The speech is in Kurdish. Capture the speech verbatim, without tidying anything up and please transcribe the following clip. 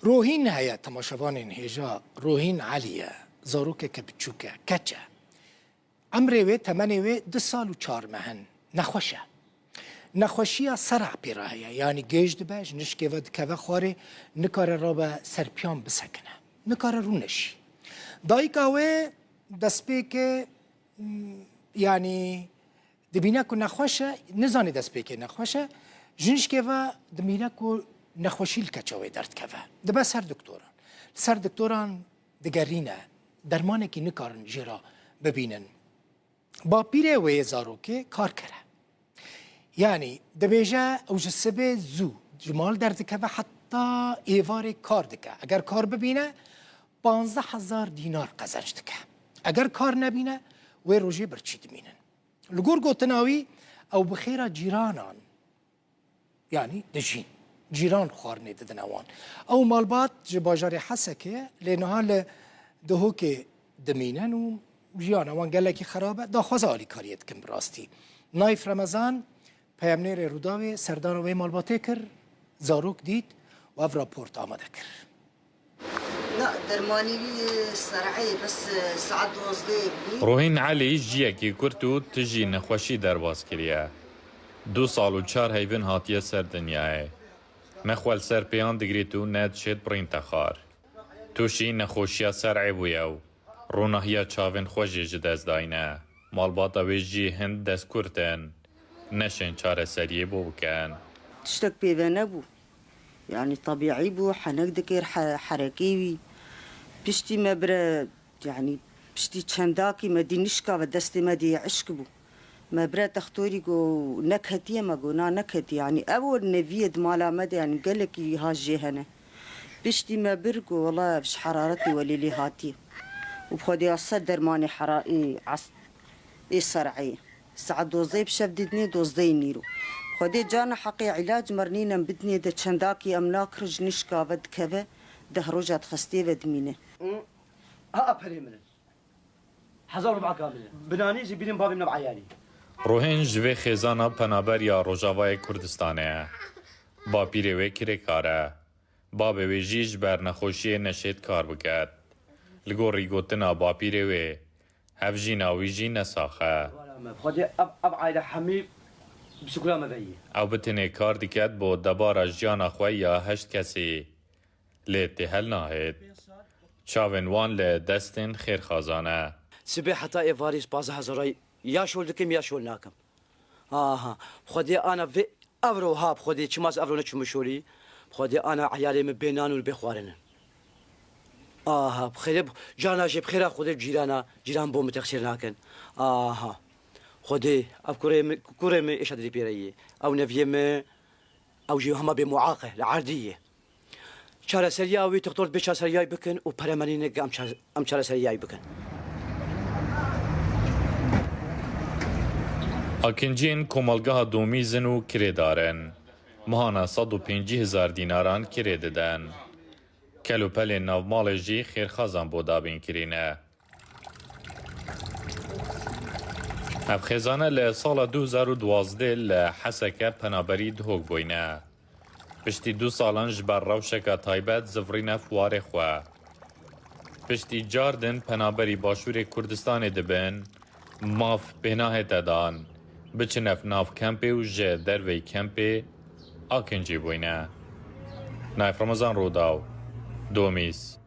Rohîn heye, temaşevanên hêja, Rohîn Elî ye, zarokeke biçûk e, keç e. Emrê wê, temenê wê du sal û çar meh in. Nexweş e. Nexweşiya ser'a pê re heye, yanî gêj dibe, ji nişkê ve dikeve xwarê, nikare rabe ser piyan bisekine. Nikare rûne jî. Dayika wê destpêkê, m, yanî dibîne ku nexweş e, nizanî destpêkê nexweş e, ji nişkê ve dibîne ku nexweşî li keça wê derdikeve. Dibe ser doktoran. Li ser doktoran digerîne, dermanekî nikarin jê re bibînin. Bapîrê wê yê zarokê karker e. Yanî dibêje ew ji sibê zû ji mal derdikeve heta êvarê kar dike. Eger kar bibîne, panzdeh hezar dînar qezenc dike. Eger kar nebîne, wê rojê birçî dimînin. Li gor gotina wî, ew bi xêra cîranan, yanî dijîn. Cîran xwarinê didine wan. Ew malbat ji bajarê Hesekê ye, lê niha li Dihokê dimînin û jiyana wan gelekî xerab e. Daxwaza alîkariyê dikin bi rastî. Naîf Remezan, peyamnêrê Rûdawê, serdana wê malbatê kir, zarok dît û ev raport amade kir. Na, dermanî wî ser'ê bes, e, saet dozdeh bû. Rohîn Elî jiyekî kurt û tijî nexweşî derbas kiriye. Du sal û çar heyvin hatiye ser dinyayê. Ne xwe li ser pêyan digirît û ne dişêt birîn texar. Tûşî nexweşiya ser'ê bûye û ronahiya çavên xwe jî ji dest dayne. Malbata wê jî hin destkurt in. Neşên çareseriyê bo bikin. Tiştek pê ve nebû. Yanî tebîî bû, henek dikir, he-, herekê wî. Piştî me bire, yanî piştî çendakî me dî nişka ve destê me dê işk bû. Me bire textorî got, neketiye, me got, na neketiye. Yanî ev o neviyê di mala me de, yanî gelekî wiha jê hene. Piştî me bir got, wela ev ji heraretê welê lê hatiye. Û bi xwedê ya ser dermanê hera-, ê es-, ê ser'ê. Saet dozdehê bi şev didinê, dozdehê nîro. Xwedê carna heqê îlac me re nîne em bidinê de çendakî em nakirin ji nişka ve dikeve, deh roja dixistê ve dimîne. Hı? Ha, perê min in. Hezar ruba kamil in. Binanî jî bînin bavê min ev eyalî. Rohên ji vê xêzana penaber ya Rojavayê Kurdistanê ye. Bapîrê wê kirêkar e. Babê wê jî ji ber nexweşiyê neşêt kar biket. Li gorî gotina bapîrê wê, ev jîna wî jî ne sax e. Xwedê ev, ev aile hemî bi şukura me ve yî. Ew bi tenê kar diket bo debara jiyana xwe ya heşt kesî. Lê têhel nahêt. Çavên wan li destên xêrxazan e. Sibê heta êvarî pazdeh hezar ya şol dikim ya şol nakim. Aha, Xwedê ana vê evro ha, Xwedê çima ez evro neçûme şolî? Xwedê ana eyalê min bê nan û bê xwarin in. Aha, bi xêrê, cana jê bi xêra Xwedê cîrana, cîran bo min texsîr nakin. Aha, Xwedê, ev kurê min, kurê min êşa dilî pê re yê. Ew neviyê min, ew jî hema bê muaq e, li erdî ye. Çareseriya wî, doktor bê çareseriya wî bikin û pere me nîne em ça-, em çareseriya wî bikin. Akinciyên komelgeha Domîzin û kirêdar in. Mehana sed û pêncî hezar dînaran kirê didin. Kel û pelên navmalê jî xêrxazan bo dabînkirî ne. Ev xêzane li sala du hezar û duwazdeh li Heseke penaberî Dihok bûyne. Piştî du salan ji ber rewşeke taybet zivrîne fuwarê xwe. Piştî cardin penaberî Başûrê Kurdistanê dibin, maf pênahête dan, biçine nav kempê û ji derveyî kempê akincî bûyne. Naif Ramazan Rûdaw, Domîz.